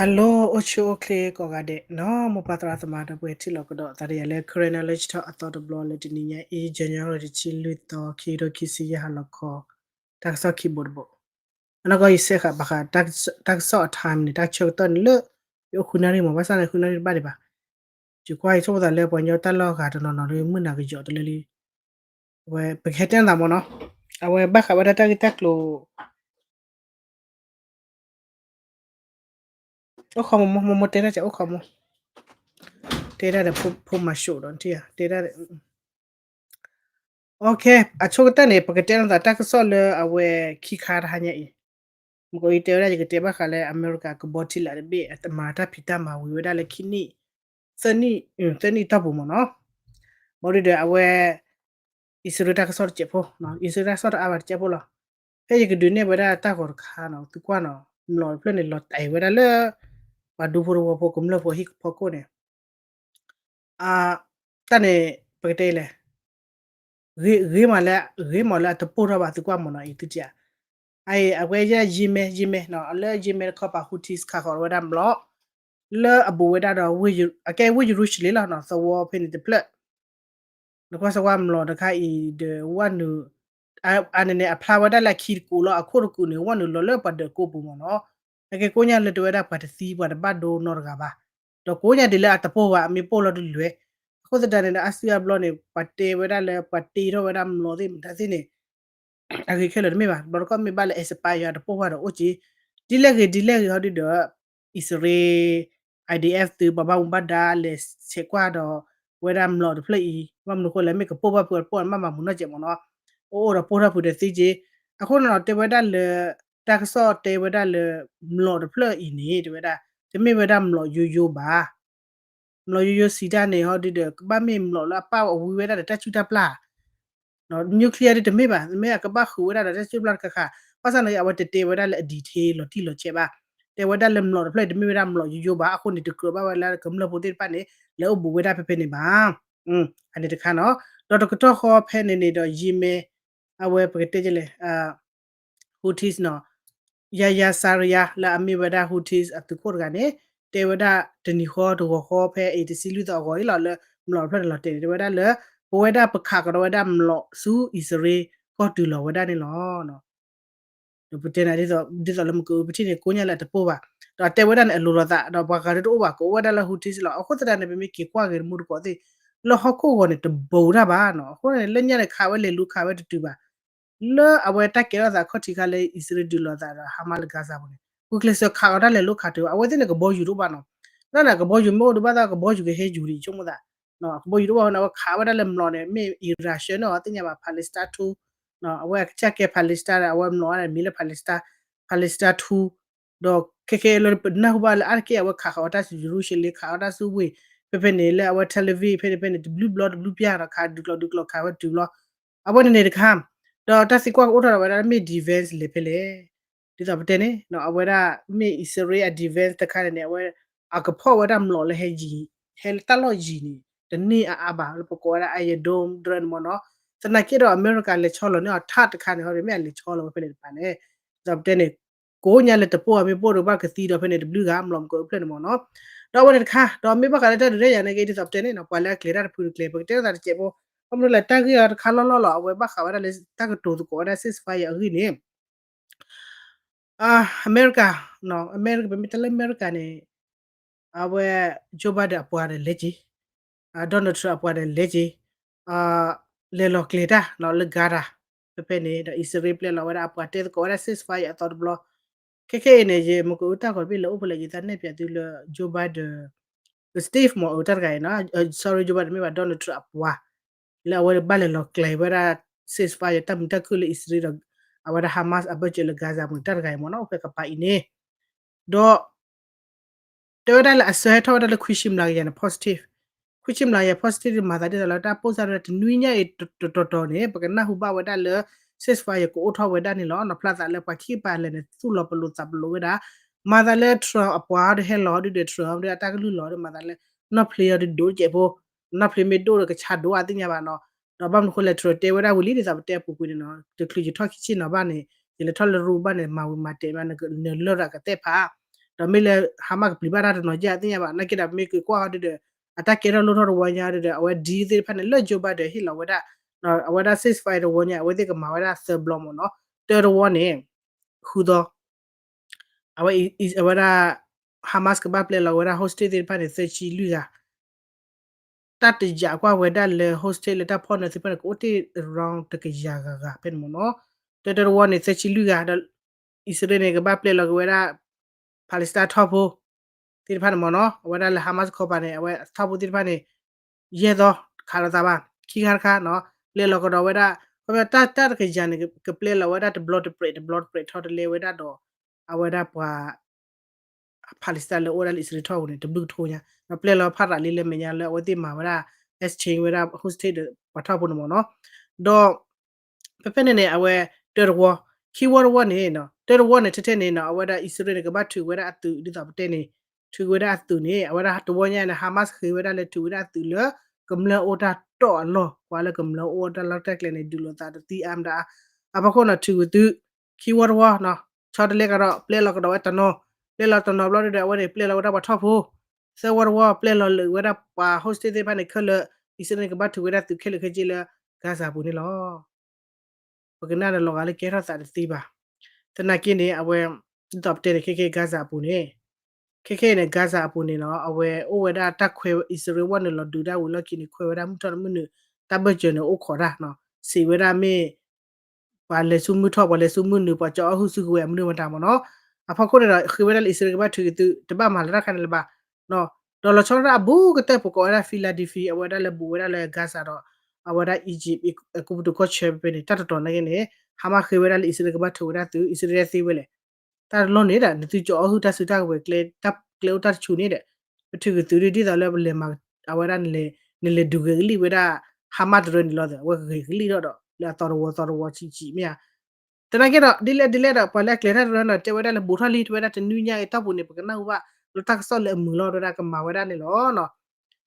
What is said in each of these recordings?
Hello အိၣ်ဆူၣ်အိၣ်ချ့ကိးဂၤဒဲးနီၤ, မိၢ်ပၢ်သရၣ်သမါဒီပုၢ်ဝဲၢ်ထံၣ်လိာ်ကဒီးသးဒီးယၤလၢ Karen Knowledge Talk အသီတဘျီလၢတနံၤညါအံၤ January တဆံလွံၢ်သီ ခံကထိခံဆံယဲၢ်ဟါလီၤခီ, တၢ်ကစီၣ်ခံဘိတဘိ, အနီၢ်ကီၢ်ယဆဲးဃာ်ဘၣ်ဃး တၢ်ကစီၣ်အ time န့ၣ် တၢ်ဆၢကတီၢ်န့ၣ်လၢ ယအိၣ်ဃုနၣ်ရံၣ်မး ဘၣ်ဆၣ်န့ၣ်ဃုနၣ်ရံၣ်တဘၣ်ဒံးဘၣ်, ယကွၢ်ဆိကမိၣ်သးလၢပှၤကညီတၢ်လီၢ်ဂၤတနီၤနီၤဒီးမုၢ်နၤကယီၤတလၢလံ, အဝဲပကဟဲတဲနသးမ့ၢ်နီၤ, အဝဲဘၣ်ဃးဝဲဒၣ်တၢ်ဂ့ၢ်တၢ်ကျိၤ အိၣ်ခိးမိၢ်မိၢ်မိၢ်မိၢ်တဲတၢ်ကအိၣ်ခိးမိၢ်, တဲတၢ်ဒီးဖိမၤၡိးဒီး တဲတၢ်ဒီး OK အဆိကတၢၢ်န့ၣ် ပကတဲနသးတၢ်ကစီၣ်လၢအဝဲခံခါတဟါညါအံၤ, မ့ၢ်ကီးအံၤတဲဝဲဒၣ် ယကတဲဘၣ်ဃးလၢအမဲရကၤကဘီထံလာ်တဘ့ၣ် အတမၤတၢ်ဖံးတၢ်မၤဝံၤဝဲဒၣ်လၢခံနံၣ် သၢနံၣ် သၢနံၣ်တီၢ်ပူၤမ့ၢ်နီၤ, ဘၣ်ဒီးအဝဲ အံၣ်စရ့လးတၢ်ကစီၣ်တစဲးဖိ, အံၣ်စရ့လးတၢ်ကစီၣ်တအါဘၣ်တစဲးဖိလီၤ, ဖဲယကဒုးနဲၣ်ဝဲဒၣ်တၢ်ဂီၤတခါနီၤ သုကွၢ်နီၤ မျိာ်တဖျၢၣ်န့ၣ် လီၤတဲာ်ဝဲဒၣ်လၢ ပှၤဒူဖိတဝီဖိကမျၢၢ်ဖိဟံၣ်ဖီခိၣ်န့ၣ်, တၢ်န့ၣ် ပကတဲလဲၣ် ဂ့ၤမးလၢ ဂ့ၤမးလၢအတပိၢ်ထီၣ်ဘၣ် သုကွၢ်မ့ၢ်နီၤ အံၤသုထံၣ်ဧါ, အအံၤ အဝဲယဲ ယံမဲ ယံမဲ လၢယံမဲတခီပၤ Houthis ခးဃီၤဝဲဒၣ်မျိာ် လၢအဘူးဝဲဒၣ်ဒီး အကဲဝ့ၢ်ယရူၤၡလ့ၣ်လီၤနီၤ သဝီဖဲန့ၣ်တဖျၢၣ် နကွၢ်စၢၤကွၢ်မျိာ်တခါအံၤဒီး ဝဲနုာ် အန့ၣ်န့ၣ် အဖျါဝဲဒၣ်လၢအခံတကူာ်လီၤ အခိၣ်တကူာ်န့ၣ် ဝဲနုာ်လီၤလၢပှၤဒၢးကိးပူၤမ့ၢ်နီၤ, အကဲကိးညါလၢတဝဲဒၣ်ပှၤတသံပှၤတဘၣ်ဒိနီတဂၤဘၣ်, ဒီးကိးညါဒ်လၢအတပိၢ်ဘၣ် အမ့ၢ်ပိၢ်လီၤတလွဲၢ်, အဃိသတးန့ၣ်ဒီး အါစုအါဘျီန့ၣ် ပှၤတဲဝဲဒၣ်လၢ ပှၤတ့ထီၣ်ဝဲဒၣ်မျိာ်သ့ၣ်မတၤသ့ၣ်န့ၣ် အဂ့ၤခဲလၢာ်တမ့ၢ်ဘၣ်, ဘျီတခီၣ်မ့ၢ်ဘၣ်လၢ expire အတပိၢ်ဘၣ်ဒီးအိၣ်က့ၤ, ဒ်လဲၣ်ဂ့ၤဒ်လဲၣ်ဂ့ၤဟီဒုဒီး အံၣ်စရ့လး IDF သုးပှၤဘၣ်မူဘၣ်ဒါလဲၤဆဲးကွၢ်ဒီး ဝဲဒၣ်မျိာ်တဖျၢၣ်အံၤ ဘၣ်မနုၤဃိလဲၣ် မ့ၢ်ကပိၢ်ဘၣ်ဖုးအတပိၢ်ဘၣ်မးမူနီၢ်ကဲးမ့ၢ်နီၤ, အိၣ်အိၣ်ဒီးပိၢ်ထီၣ်ဖုးဒီးသံက့ၤ, အဃိန့ၣ်နီၤ တဲဝဲဒၣ်လၢ တၢ်ကစီၣ်တဲဝဲဒၣ်လၢ မျိာ်တဖျၢၣ်အံၤန့ၣ် တဲဝဲဒၣ် တမ့ၢ်ဝဲဒၣ်မျိာ်ယိယိဘၣ် မျိာ်ယိယိစံးတၢ်န့ၣ်ဟီဒုဒီး ကဘၣ်မ့ၢ်မျိာ်လၢအပာ်အဝံဝဲဒၣ်ဒီးတၢ်စုၣ်တၢ်ပျၢ်, nuclear ဒ်တမ့ၢ်ဘၣ်, မ့ၢ်အကဘၣ်ဃုာ်ဝဲဒၣ်ဒီးတၢ်စုၣ်တၢ်ပျၢ်တခါခါ, ဘၣ်ဆၣ်န့ၣ် အဝဲတတဲဝဲဒၣ်လၢအ detail လီၤတံၢ်လီၤဆဲးဘၣ်, တဲဝဲဒၣ်လၢမျိာ်တဖျၢၣ်တမ့ၢ်ဝဲဒၣ်မျိာ်ယိယိဘၣ်, အဃိန့ၣ် တကြၢးဘၣ်ဝဲလၢကမျၢၢ်ဖိသ့ၣ်တဖၣ်န့ၣ် လဲၤအိၣ်ဘူးဝဲဒၣ်ဖဲဖဲန့ၣ်ဘၣ်, အန့ၣ်တခါနီၤ, ဒီးတကတီၢ်ဃီဖဲန့ၣ်န့ၣ်ဒီး ယံမဲ အဝဲပကတဲလဲၣ် Houthis နီၤ, Yahya Saree လၢအမ့ၢ်ဝဲဒၣ် Houthis အသုးခိၣ်တဂၤန့ၣ် တဲဝဲဒၣ်တနံၤဃီတဂီၤဃီဖဲအံၤတဆံလွံၢ်သီအဂီၢ်အံၤလီၤ လၢမျိာ်တဖျၢၣ်န့ၣ်လီၤတဲာ်န့ၣ် တဲဝဲဒၣ်လၢ ပဝဲဒၣ်ပခးကဒီးဝဲဒၣ်မျိာ်ဆူအံၣ်စရ့လးကီၢ်တုၤလီၤဝဲဒၣ်န့ၣ်လီၤ. ဒီးပတဲနၤဒ်သိးလၢမ့ၢ်ကပထံၣ်န့ၣ် ကိးညါလၢအတပိၢ်ဘၣ်, ဒီးတဲဝဲဒၣ်န့ၣ်အလိၤလိာ်သး ဒီးပှၤဂၤဒ်တအိၣ်ဘၣ် ကအိၣ်ဝဲဒၣ်လၢ Houthis လီၤ. အဃိသတးန့ၣ် ပမ့ၢ်က့ၤကွၢ်ဂ့ၤတမူတကိးသ့ၣ် လၢဟီၣ်ခိၣ်ဂီၤန့ၣ်တဘူးတၢ်ဘၣ်နီၤ, အဃိန့ၣ် လၢညါန့ၣ်ခးဝဲလဲၤလူၤခးဝဲတတုၤဘၣ် လၢအဝဲတၢ်ကဲထီၣ်သးခီၣ်ထံးခါလၢအံၣ်စရ့လးဒုးလိာ်သးဒီး Hamas လၢ Gaza ပူၤန့ၣ် ဂုာ်ကျဲးစၢးခးကဒီးတၢ်လဲၤလိၤခးတုၤဘၣ်, အဝဲသ့ၣ်န့ၣ်ကဘီယူၤတအိၣ်ဘၣ်နီၤ, လၢန့ၣ်ကဘီယူၤမ့ၢ်အိၣ်ဒံးဘၣ်သးကဘီယူၤကဟဲယူၤဒံးဆိကမိၣ်သး, ကဘီယူၤတအိၣ်ဘၣ်န့ၣ် အဝဲခးဝဲဒၣ်လၢမျိာ်န့ၣ် မ့ၢ် Iran ဆှၢန့ၢ်အီၤသ့ၣ်ညါဘၣ် Palestine ထူ, အဝဲအကစၢ်ကဲ Palestine ဒီး အဝဲမျိာ်အါန့ၣ်မံၤလၢ Palestine, Palestine ထူ ဒီးခဲခဲလၢပနၢ်ဟူဘၣ်လၢအါတက့ၢ်အဝဲခးဃီၤအီၤတၢ်ဆူယရူၤၡလ့ၣ် ခးအီၤတၢ်ဆူဝ့ၢ် ဖဲဖဲန့ၣ်လၢအဝဲ Tel Aviv ဖဲန့ၣ်ဖဲန့ၣ် တဘျုးဘျီတဘျုးပျၢ်ဒီးခးဒုးကျီၤဒုးကျီၤခးဝဲတုၤလီၤ. အဝဲန့ၣ်န့ၣ်တခါ, ဒီးတၢ်သံကွၢ်ကအိၣ်ထီၣ်ဒီးဝဲဒၣ်မ့ၢ် defense လဲၤဖဲလဲၣ်, ဒ်သိးပတဲန့ၣ် အဝဲဒၣ်မ့ၢ်အံၣ်စရ့လးအ defense တခါန့ၣ်န့ၣ် အဝဲ အကဖီၣ်ဝဲဒၣ်မျိာ်လၢဟဲယံၤ ဟဲတၢ်လီၢ်ယံၤန့ၣ် တန့ၢ်အါအါဘၣ် လၢပကိးဝဲဒၣ် Iron Dome ဒြဲန့ၣ်မ့ၢ်နီၤ, သနာ်က့ဒီးအမဲရကၤလဲၤဆီလီၤန့ၢ်အီၤထးတခါန့ၣ် ဟီဒီးမ့ၢ်အလဲၤဆီလီၤဝဲဖဲန့ၣ်တဖၣ်န့ၣ်, ဒ်သိးပတဲန့ၣ် ကိးညါလၢတပိၢ်အမ့ၢ်ပိၢ်ဒီးဘၣ်ကသံဒီးဖဲန့ၣ်တဘျုးဂၤ မျိာ်မ့ၢ်ကအိၣ်ဖျၢၣ်န့ၣ်မ့ၢ်နီၤ, ဒီးအဝဲန့ၣ်တခါ ဒီးမ့ၢ်ဘၣ်ဃးလၢတၢ်ဒုးတၢ်ယၤန့ၣ်က့ ဒ်သိးပတဲန့ၣ်နီၤ ပှၤလၢအကျဲၤတၢ်တဖုတကျဲၤ ပကတဲလိာ်သးတစဲးဖိ, ဘၣ်မနုၤလဲၣ် တၢ်ဂ့ၢ်အီၤတခါလီၢ်လီၢ်လီၤ အဝဲဘၣ်ဃးဝဲဒၣ်လၢတၢ်ကတိၤသကိးဝဲဒၣ် ceasefire အဂ့ၢ်န့ၣ် အမဲရကၤ, အမဲရကၤ ပမ့ၢ်တဲလၢအမဲရကၤန့ၣ် အဝဲ Joe Biden အပှၤဒီးလဲၤက့ၤ, Donald Trump အပှၤဒီးလဲၤက့ၤ, လဲၤလီၤကျဲၤတၢ်လၢ Gaza ဖဲဖဲန့ၣ် ဒီးအံၣ်စရ့လးပျဲလီၤဝဲဒၣ်အပှၤတဲသကိးဝဲဒၣ် ceasefire အသီတဘျီ, ခဲခဲအံၤန့ၣ် ယမ့ၢ်ကအိၣ်တၢ်ဂီၤတဘ့ၣ်လၢအိၣ်ဖဲလဲၣ် ယသးနဲၣ်ပၠးသုလၢ Joe Biden, Steve မ့ၢ်အတၢ်တဂၤအံၤနီၤ, sorry Joe Biden မ့ၢ်ဘၣ် Donald Trump အပှၤ လၢအဝဲဘၣ်လဲၤလီၤကျဲၤဝဲဒၣ် ceasefire တၢ်မုာ်တၢ်ခုၣ်လၢအံၣ်စရ့လးဒီး အဝဲဒၣ် Hamas အဘၢၣ်စၢၤလၢ Gaza ပူၤန့ၣ် တၢ်တဂၤအံၤမ့ၢ်နီၤ အိၣ်ဖဲကပၤအံၤန့ၣ်, ဒီး တဲဝဲဒၣ်လၢအဆၢဟဲထီၣ်ဝဲဒၣ်လၢခွံဆံမျးကယၤန့ၣ် positive, ခွံဆံမျးကယၤ positive မၤသးဒ်သိးလၢတၢ်ပိၢ်စၢ်ဒၣ်တနွံညါအံၤတတီၤတီၤန့ၣ် ပကနၢ်ဟူဘၣ်ဝဲဒၣ်လၢ ceasefire ကအိၣ်ထီၣ်ဝဲဒၣ်န့ၣ်လီၤ. နီၢ်ဖျါသးလၢပှၤခံပာ်လဲၣ်န့ၣ် သူၣ်လီၤပလိာ်သးပလိာ်ဝဲဒၣ်, မၤသးလၢ Trump အပှၤဒီးဟဲလီၤဒုဒီး Trump ဒီးအတၢ်ကလုၢ်လီၤဒီး မၤသးလၢ နီၢ်ဖျ့အီၤဒုဒိၣ်တစဲးဖိ, နီၢ်ဖျ့မ့ၢ်ဒိၣ်ဒီးကဆးဒိၣ်အသ့ၣ်ညါဘၣ်နီၤ, ဒီးဘၣ်မနုၤဃိလဲၣ် Trump တဲဝဲဒၣ်ဝံၤလံဒ်သိးပတဲအပူၤကွံာ်န့ၣ်နီၤ တချုးယထီၣ်ခံဆ့ၣ်နီၤဘၣ်န့ၣ် ယလဲၤထီၣ်လၢရူဘၣ်န့ၣ် မၤဝံၤမၤတဲာ်မး နလရာ်ကသဲၣ်ဖး, ဒီးမ့ၢ်လၢ Hamas ကပျံၤဘၣ်တၢ်တနီၤယဲၢ်သ့ၣ်ညါဘၣ် နာ်က့ဒီး မ့ၢ်က့ၤကွၢ်ဟီဒုဒီး အတၢ်ကဲထီၣ်လိၣ်ထီၣ်တဝီညါဒုဒီး အဝဲ deal သ့ၣ်တဖၣ်န့ၣ် လၢ Joe Biden ဟ့ၣ်လီၤဝဲဒၣ် အဝဲဒၣ် ceasefire တဝီညါ အဝဲသ့ၣ်ကမၤဝဲဒၣ်သၢဘျီမ့ၢ်နီၤ, တၢတဝီန့ၣ် ဃုသီ အဝဲ အဝဲဒၣ် Hamas ကဘၣ်ပျဲလီၤဝဲဒၣ် hostage သ့ၣ်တဖၣ်န့ၣ် သၢဆံလွံၢ်ဂၤ တၢ်တယာ်ကွၢ်ဝဲဒၣ်လၢ hostage လၢတၢ်ဖီၣ်နၢၤသ့ၣ်တဖၣ်န့ၣ် ကအိၣ်တ့ၢ် around တကယၤဂၤဂၤဖဲန့ၣ်မ့ၢ်နီၤ, တၢတဝီန့ၣ် သၢဆံလွံၢ်ဂၤဒီး အံၣ်စရ့လးန့ၣ် ကဘၣ်ပျဲလီၤက့ၤဝဲဒၣ် Palestine ထီၣ်ဖိ သ့ၣ်တဖၣ်န့ၣ်မ့ၢ်နီၤ, အဝဲဒၣ်လၢ Hamas ခီပၤန့ၣ် အဝဲထီၣ်ဖိသ့ၣ်တဖၣ်န့ၣ် ယဲၢ်သီ ခးလိာ်သးဘၣ် ခံခါတခါနီၤ, ပျဲလီၤကဒီးဝဲဒၣ် ခီဖျိတၢ်တၢ်တကယၤန့ၣ် ကပျဲလီၤဝဲဒၣ်တဘျီတပြဲး တဘျီတပြဲးထီၣ်တလဲဝဲဒၣ်ဒီး အဝဲဒၣ်ပှၤ Palestine လၢအိၣ်ဝဲဒၣ်လၢအံၣ်စရ့လးထီၣ်ပူၤန့ၣ် တဘျုးကထိညါ, ဒီးပျဲလီၤဖးရးလံလၢမဲာ်ညါလၢအဝဲသ့ၣ်မၤဝဲဒၣ် exchange ဝဲဒၣ် hostage ဒီးပှၤထီၣ်ဖိန့ၣ်မ့ၢ်နီၤ, ဒီး ဖဲဖဲန့ၣ်န့ၣ် အဝဲ တၢတဝီ, ခံဝီတဝီန့ၣ် တၢတဝီန့ၣ် ထဲထဲန့ၣ်နီၤ အဝဲဒၣ်အံၣ်စရ့လးန့ၣ် ကဘၣ်ထုးဝဲဒၣ်အသုး ဒ်သိးပတဲန့ၣ် ထုးဝဲဒၣ်အသုးန့ၣ် အဝဲဒၣ်တဝီညါန့ၣ် Hamas ဃ့ဝဲဒၣ်လၢထုးဝဲဒၣ်အသုးလၢ ကမျၢၢ်အိၣ်တၢ်တီၢ်အလီၢ် ပှၤလၢကမျၢၢ်အိၣ်တၢ်လီၢ်တၢ်ကျဲန့ၣ် ဒုးလိာ်သးတသံအါမးဒၣ်, အဖီခိၣ်န့ၣ် ထုးဝံၤသုး ခံဝီတဝီနီၤ ဆီတလဲကဒီး ပျဲလီၤကဒီးဝဲတနီၤ, ပျဲလီၤတနီၤဘျီဒီး အဝဲန့ၣ် ပျဲလီၤဝဲဒၣ်ပှၤထီၣ်ဖိ, သၢဝီတဝီ ပျဲလီၤလၢဝဲဒၣ်ပှၤ hostage သ့ၣ်တဖၣ်န့ၣ် ခဲလၢာ် အံၣ်စရ့လးန့ၣ် ကဘၣ်ထုးဝဲဒၣ်သုးခဲလၢာ်ခဲဆ့လၢ Gaza အပူၤန့ၣ်လီၤ. ပကနၣ်ဒီးလီၤဂာ်လၢကဲထီၣ်သးတသ့ဘၣ်. သနာ်က့န့ၣ် အဝဲ ဒ်သိးပတဲန့ၣ် ခဲကဲ Gaza အပူၤန့ၣ် ခဲခဲအံၤန့ၣ် Gaza အပူၤန့ၣ်နီၤ အဝဲအိၣ်ဝဲဒၣ်တၢ်ခွဲး အံၣ်စရ့လးဝဲန့ၣ် လီၤဒုးဒၣ်ဝံၤလီၢ်ခံန့ၣ် ခွဲးဝဲဒၣ်မုၢ်ထီၣ်တမုၢ်နုာ် တၢ်ဘၢၣ်စၢၤန့ၣ် အိၣ်ခိးတၢ်နီၤ စံးဝဲဒၣ်မ့ၢ် ပှၤလဲၤဆူမုၢ်ထီၣ် ပှၤလဲၤဆူမုၢ်နုာ် ပှၤကၠီအီၣ်ဟုၣ်ဆူကဝဲၤ အမနုၤမတၤမ့ၢ်နီၤ. အဖီခိၣ်န့ၣ်ဒီး ဃ့ဝဲဒၣ်လၢအံၣ်စရ့လးကဘၣ်ထုးက့ၤသုး တဘၣ်မၤလၢတၢ်ခါန့ၣ်လၢၤဘၣ် ဒီးလီၤဆီဒၣ်တၢ်အဘူးကတၢၢ် ပကိးဝဲဒၣ် Philadelphia အဝဲဒၣ်လၢဘူးဝဲဒၣ်လၢ Gaza ဒီး အဝဲဒၣ် Egypt အကူပတူးကီၢ်ဆၢဖဲန့ၣ် တၢ်တတီၤနာ်က့န့ၣ် Hamas ဃ့ဝဲဒၣ်လၢအံၣ်စရ့လးကဘၣ်ထုးဝဲဒၣ်သုး အံၣ်စရ့လးသ့ဝဲလဲၣ် တၢ်တလီၢ်န့ၣ်ဒီး နသုကၠီအီၣ်ဟုၣ်တၢ်စုတၢ်ကဝဲၤ တၢ်ကျဲအိၣ်တၢ်တဆူန့ၣ်ဒီး ပထုးက့ၤသုးဒ်သိးလၢပလဲၤမၤ အဝဲဒၣ် နလဲၤဒုးဂဲၤကလံၣ်ဝဲဒၣ် Hamas တရၢန့ၣ်လီၤဒီး အဝဲဂဲၤကလံၣ်ထီၣ်ဒီးလၢအသီတဝီသီတဝီဆံးဆံးမ့ၢ်ဧါ. သနာ်က့ဒီး ဒ်လဲၣ်ဒ်လဲၣ်ဒီး ပှၤလၢအကျဲၤတၢ်တရၢန့ၣ် တဲဝဲဒၣ်လၢဘူးထီၣ်လံ တဲဝဲဒၣ်တနွံညါအံၤတီၢ်ပူၤန့ၣ် ပကနၢ်ဟူဘၣ် လၢတၢ်ကစီၣ်လၢအမုာ်လီၤ တဲဝဲဒၣ်ကမၤဝဲဒၣ်န့ၣ်လီၤ.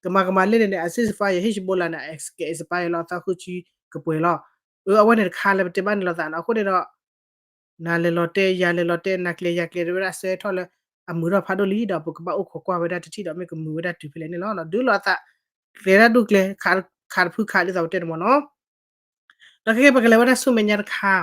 ကမၤကမၤလဲၣ်န့ၣ်န့ၣ် အ ceasefire ယ Hezbollah န့ၣ် အ ceasefire လီၤ အသီဃုဆံကပှဲၤလီၤ. အဝဲန့ၣ်တခါလၢပတဲဘၣ်န့ၣ်လီၤသးန့ၣ် အဃိန့ၣ်ဒီး နၤလဲၤလီၤတဲ ယၤလဲၤလီၤတဲ နၤကျဲၤယၤကျဲၤ တဲဝဲဒၣ်ဆၢထီၣ်လၢ အမုာ်ထီၣ်ဖးဒိၣ်လံဒီး ပကဘၣ်အိၣ်ခိးကွၢ်ဝဲဒၣ်တထံၣ်ဒီး မ့ၢ်ကမုာ်ဝဲဒၣ်တုၤဖဲလဲၣ်န့ၣ်လီၤ. ဒုးလိာ်အသး ကျဲၤတၢ်ဒူၣ်ကျဲၤ ခးတဖုခးဒ်သိးပတဲန့ၣ်မ့ၢ်နီၤ. ဒီးခဲကဲပကလဲၤဝဲဒၣ်ဆူမဲာ်ညါတခါ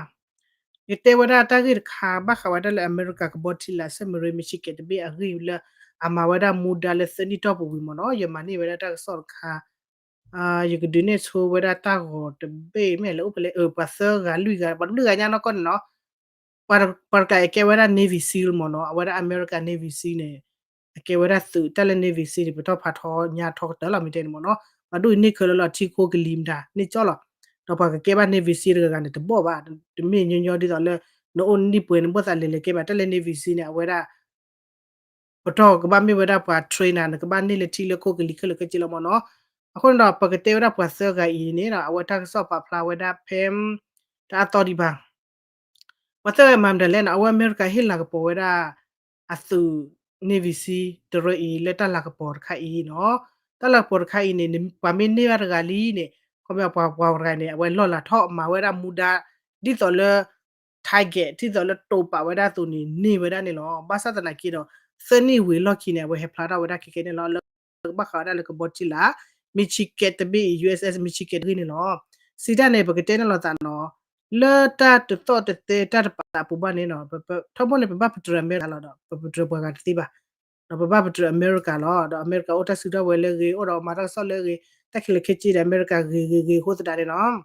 ယတဲဝဲဒၣ်တၢ်ဂ့ၢ်တခါ ဘၣ်ဃးဝဲဒၣ်လၢအမဲရကၤကဘီထံလာ် submarine မ့ၢ်ဆံးကဲးတဘ့ၣ်အဂ့ၢ်လၢ အမၤဝဲဒၣ်မူဒါလၢသၢနံၣ်တီၢ်ပူၤဝံၤမ့ၢ်နီၤ ယမၤန့ၢ်ဝဲဒၣ်တၢ်ကစီၣ်တခါ ယကဒုးနဲၣ်ဆိဝဲဒၣ်တၢ်ဂီၤတဘ့ၣ်မ့ၢ်လၢအိၣ်ဖဲလဲၣ် ပှၤသၢဂၤလွံၢ်ဂၤ ပှၤတဘျုးဂၤညါနီၢ်ကီၢ်န့ၣ်နီၤ ပှၤတဂၤအံၤကဲဝဲဒၣ် Navy SEAL မ့ၢ်နီၤ အဝဲဒၣ် American Navy SEAL န့ၣ် အကဲဝဲဒၣ်သုးတၢ်လၢ Navy SEAL န့ၣ် ပတီၢ်ဖးထီညါထီကတၢၢ်လီၤ မ့ၢ်တဲန့ၣ်မ့ၢ်နီၤ ပှၤဒိၣ်အံၤန့ၢ်ခဲလၢာ်လီၤ ထံခိၣ်ကလံၤမတၤန့ၢ်ကၠီလီၤ ဒီးပှၤကကဲဘၣ် Navy SEAL တဂၤဂၤန့ၣ် တဘီၣ်ဘၣ် တမ့ၢ်ညီညီဒ်သိးလၢ နအိၣ်နံၣ်ပှဲၤန့ၣ် ဘၣ်သးလဲၤလဲၤကဲဘၣ် တၢ်လၢ Navy SEAL န့ၣ် အဝဲဒၣ် ပတီၢ်ကဘၣ်မ့ၢ်ဝဲဒၣ်ပှၤ trainer နကဘၣ်န့ၢ်လၢထံလၢခိၣ်ကလံၤခဲလၢာ်ခဲဆ့လီၤမ့ၢ်နီၤ အဃိန့ၣ်ဒီး ပကတဲဝဲဒၣ်ပှၤသၢဂၤအံၤန့ၣ်ဒီး အဝဲတၢ်ကစီၣ်ပာ်ဖျါဝဲဒၣ်ဖဲ တၢ်အသီဒံးဘၣ် ပှၤသၢဂၤမၤမတၤလဲၣ်နီၤ အဝဲအမဲရကၤဟ့ၣ်လၤကပီၤဝဲဒၣ် အသုး Navy SEAL တရၢအံၤ လၢတၢ်လၤကပီၤတခါအံၤနီၤ တၢ်လၤကပီၤတခါအံၤန့ၣ် ပှၤမ့ၢ်န့ၢ်ဘၣ်တဂၤလံန့ၣ် ခီပညီပှၤပှၤတဂၤန့ၣ် အဝဲလီၢ်လၤထီၣ်မၤဝဲဒၣ်မူဒါ ဒ်သိးလၢ target ဒ်သိးလၢတိာ်ပာ်ဝဲဒၣ်အသိးန့ၣ် န့ၢ်ဝဲဒၣ်န့ၣ်လီၤ ဘၣ်ဆၣ်သနာ်က့ဒီး သၢနံၣ်ဝံၤလီၢ်ခံန့ၣ် အဝဲဟဲဖျါထီၣ်ဝဲဒၣ်ခဲကဲန့ၣ်လီၤ လၢကဘၣ်ဃးဝဲဒၣ်လၢကဘီထံလာ် မ့ၢ်ဆံးကဲးတဘ့ၣ်အံၤ USS မ့ၢ်ဆံးကဲးတဂ့ၢ်န့ၣ်လီၤ စံးတၢ်န့ၣ် ပကတဲန့ၣ်လီၤသးနီၤ လၢတၢ်တသီၣ်တသဲတၢ်တပာ်သးပူၤဘၣ်န့ၣ်နီၤ ထီဘိန့ၣ် ပဘၣ်ပတြၢၤအမဲရကၤလီၤဒီး ပပတြၢၤပှၤဂၤတသ့ဘၣ် ဒီးပဘၣ်ပတြၢၤအမဲရကၤလီၤ ဒီးအမဲရကၤအိၣ်တၢ်စုတၢ်ဝဲၤလၢအဂ့ၤ အိၣ်ဒီးမၤတၢ်ကစီၣ်လၢအဂ့ၤ တၢ်ခဲလၢာ်ခဲဆ့ဒီး အမဲရကၤဂ့ၤဂ့ၤဂ့ၤအဃိသတးန့ၣ်နီၤ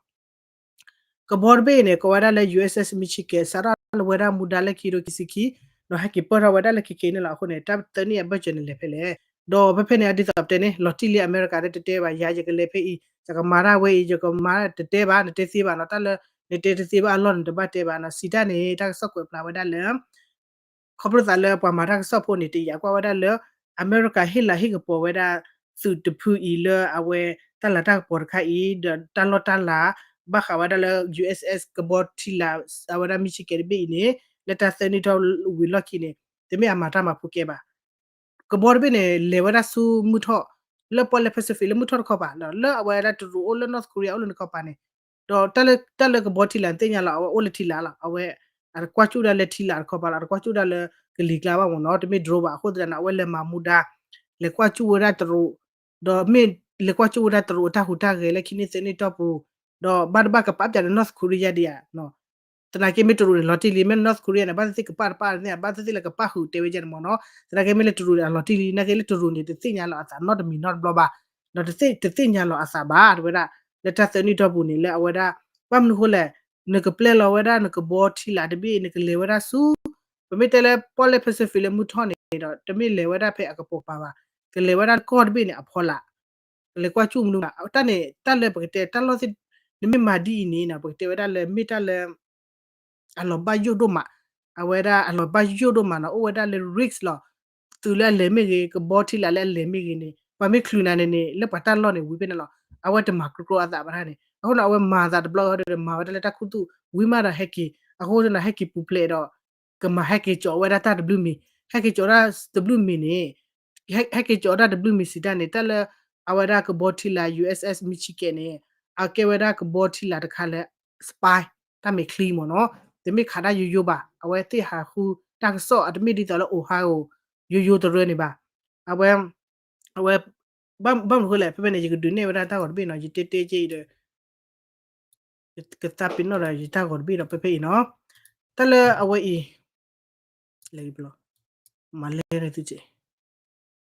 ကဘီတဘ့ၣ်အံၤန့ၣ် ကိးဝဲဒၣ်လၢ USS မ့ၢ်ဆံးကဲး စးထီၣ်လၢဝဲဒၣ်မူဒါလၢခံဒိၣ်ခံဆံခံ ဒီးဟဲက့ၤပၢၢ်ထီၣ်ဝဲဒၣ်လၢခဲကဲန့ၣ်လီၤ အဃိန့ၣ် တၢ်သၢနံၣ်အဘၢၣ်စၢၤန့ၣ်လဲၤဖဲလဲၣ် ဒီးဖဲဖဲန့ၣ် ဒ်သိးပတဲန့ၣ် လီၤတံၢ်လံအမဲရကၤလၢတတဲဘၣ် ယၤယကလဲၤဖဲအံၤ ယကမၤတၢ်ဝဲအံၤ ယကမၤတတဲဘၣ် နတဲသ့ဘၣ်နီၤ တၢ်လၢ နတဲတသ့ဘၣ်အလီၢ်န့ၣ် တဘၣ်တဲဘၣ်နီၤ စံးတၢ်န့ၣ် တၢ်ကစီၣ်ကွဲးဖျါဝဲဒၣ်လၢ ခီဖျိသးလၢပှၤမၤတၢ်ကစီၣ်ဖိန့ၣ် တယာ်ကွၢ်ဝဲဒၣ်လၢ အမဲရကၤဟ့ၣ်လၤဟ့ၣ်ကပီၤဝဲဒၣ် သုးတဖုအံၤလၢအဝဲတၢ်လၤတၢ်ကပီၤတခါအံၤ ဒီးတၢ်လီၢ်တၢ်လၤ ဘၣ်ဃးဝဲဒၣ်လၢ USS ကဘီထံလာ် အဝဲဒၣ်မ့ၢ်ဆံးကဲးတဘ့ၣ်အံၤန့ၣ် လၢတၢ်သၢနံၣ်ထီၣ်ဝံၤလီၢ်ခံန့ၣ် တမ့ၢ်အမၤတၢ်မၤဖိကဲဘၣ် ကဘီတဘ့ၣ်န့ၣ် လဲၤဝဲဒၣ်ဆူမုၢ်ထီၣ် လၢပီၣ်လဲၣ် Pacific လၢမုၢ်ထီၣ်တခီပၤ ဒီးလၢအဝဲဒၣ်တရူးအိၣ်လၢ North Korea အိၣ်လၢန့ၣ်တခီပၤန့ၣ် ဒီးတၢ်လၢကဘီထံလာ်န့ၣ်သ့ၣ်ညါလီၤ အဝဲအိၣ်လၢထံလာ်လီၤ အဝဲ အတကွၢ်ကၠူၣ်ဒၣ်လၢထံလာ်တခီပၤလီၤ, အတကွၢ်ကၠူၣ်ဒၣ်လၢကလံၤကျါဘၣ်မ့ၢ်နီၤ, တမ့ၢ် drone ဘၣ်. အဃိသတးန့ၣ် အဝဲလဲၤမၤမူဒါ လဲၤကွၢ်ကၠူၣ်ဝဲဒၣ်တရူး, ဒီးမ့ၢ်လဲၤကွၢ်ကၠူၣ်ဝဲဒၣ်တရူးအတၢ်ဟူးတၢ်ဂဲၤလၢခံနံၣ်သၢနံၣ်တီၢ်ပူၤ, ဒီးဘၣ်တဘၣ်ကပာ်ပျးဒီး North Korea ဒံးဧါ သနာ်က့မ့ၢ်တရူးန့ၣ် လီၤတံၢ်လံ, မ့ၢ် North Korea န့ၣ် ဘၣ်သ့ၣ်သ့ၣ်ကပာ်တပာ်န့ၣ် ဘၣ်သ့ၣ်သ့ၣ်လၢကပာ်ဃုာ်တဲဝဲဒ်န့ၣ်မ့ၢ်နီၤ, သနာ်က့မ့ၢ်လၢတရူးန့ၣ် အလီၤတံၢ်လံ, သနာ်က့လၢတရူးန့ၣ် တသ့ၣ်ညါလီၤအသးနီတမံၤနီတဘျီဘၣ်, ဒီးတသ့ၣ်ညါလီၤအသးဘၣ် တဲဝဲဒၣ်, လၢတၢ်သၢနံၣ်တီၢ်ပူၤန့ၣ် လၢအဝဲဒၣ်, ဘၣ်မနုၤဃိလဲၣ်, နကပျဲလီၤဝဲဒၣ်နကဘီထံလာ်တဘ့ၣ် နကလဲၤဝဲဒၣ်ဆူ, ပမ့ၢ်တဲလၢပီၣ်လဲၣ် Pacific လၢမုၢ်ထီၣ်န့ၣ်ဒီး တမ့ၢ်လဲၤဝဲဒၣ်ဖဲအကပိာ်ကပၤဘၣ်, ကလဲၤဝဲဒၣ်လၢကီၢ်တဘ့ၣ်န့ၣ်အဖီလာ် ကလဲၤကွၢ်ကၠူၣ်မနုၤဘၣ်, တၢ်န့ၣ် တၢ်လၢပကတဲတၢ်လီၢ်သ့ၣ်, နမ့ၢ်မၤဒ်အံၤန့ၣ်နီၤ ပကတဲဝဲဒၣ်လၢမ့ၢ်တၢ်လၢ အလီၤဘၣ်ယိၣ်ဒိၣ်မး, အဝဲဒၣ်အလီၤဘၣ်ယိၣ်ဒိၣ်မးနီၤ, အိၣ်ဝဲဒၣ်လၢ risk လီၤ, သုးလၢအလဲၤမ့ၢ်ဂ့ၤ, ကဘီထံလာ်လၢအလဲၤမ့ၢ်ဂ့ၤန့ၣ် ပှၤမ့ၢ်ချုးနၤန့ၣ်န့ၣ် လၢပှၤတၢ်လီၢ်န့ၣ် ဝံၤဖဲန့ၣ်လီၤ, အဝဲတမၤကြီကြီအသးဘၣ်တၢ်န့ၣ်, အဃိန့ၣ် အဝဲမၤသးတဘျီဃီဒီး မၤဝဲဒၣ်လၢတၢ်ခူသူၣ် ဝံၤမးဒီးဟဲက့ၤ, အဃိန့ၣ် ဟဲက့ၤပူၤဖျဲးဒီး ကမၤဟဲက့ၤကၠီၤဝဲဒၣ်တၢ်တဘျုးမံၤ, ဟဲက့ၤကၠီၤတၢ်တဘျုးမံၤန့ၣ်, ဟဲက့ၤကၠီၤတၢ်တဘျုးမံၤစံးတၢ်န့ၣ် တၢ်လၢ အဝဲဒၣ်ကဘီထံလာ် USS Michigan န့ၣ် အကဲဝဲဒၣ်ကဘီထံလာ်တခါလၢ spy တၢ်မဲာ်ချံမ့ၢ်နီၤ, တမ့ၢ်ခးတၢ်ယိယိဘၣ်, အဝဲသ့ၣ်ဟးဃုတၢ်ကစီၣ် အတမ့ၢ်ဒ်သိးလၢ Ohio ယိယိတရၢန့ၣ်ဘၣ်, အဝဲ, အဝဲ, ဘၣ်မနုၤဃိလဲၣ် ဖဲဖဲန့ၣ် ယကဒုးနဲၣ်ဝဲဒၣ်တၢ်ဂီၤတဘ့ၣ်နီၤ, ယတဲတဲက့အံၤဒီး ကသးပ့ၤနီၣ်ဒီးယတၢ်ဂီၤတဘ့ၣ်ဒီး ဖဲဖဲအံၤနီၤ, တၢ်လၢအဝဲအံၤ, လဲၤဘျီ, မၤလဲၤသုက့,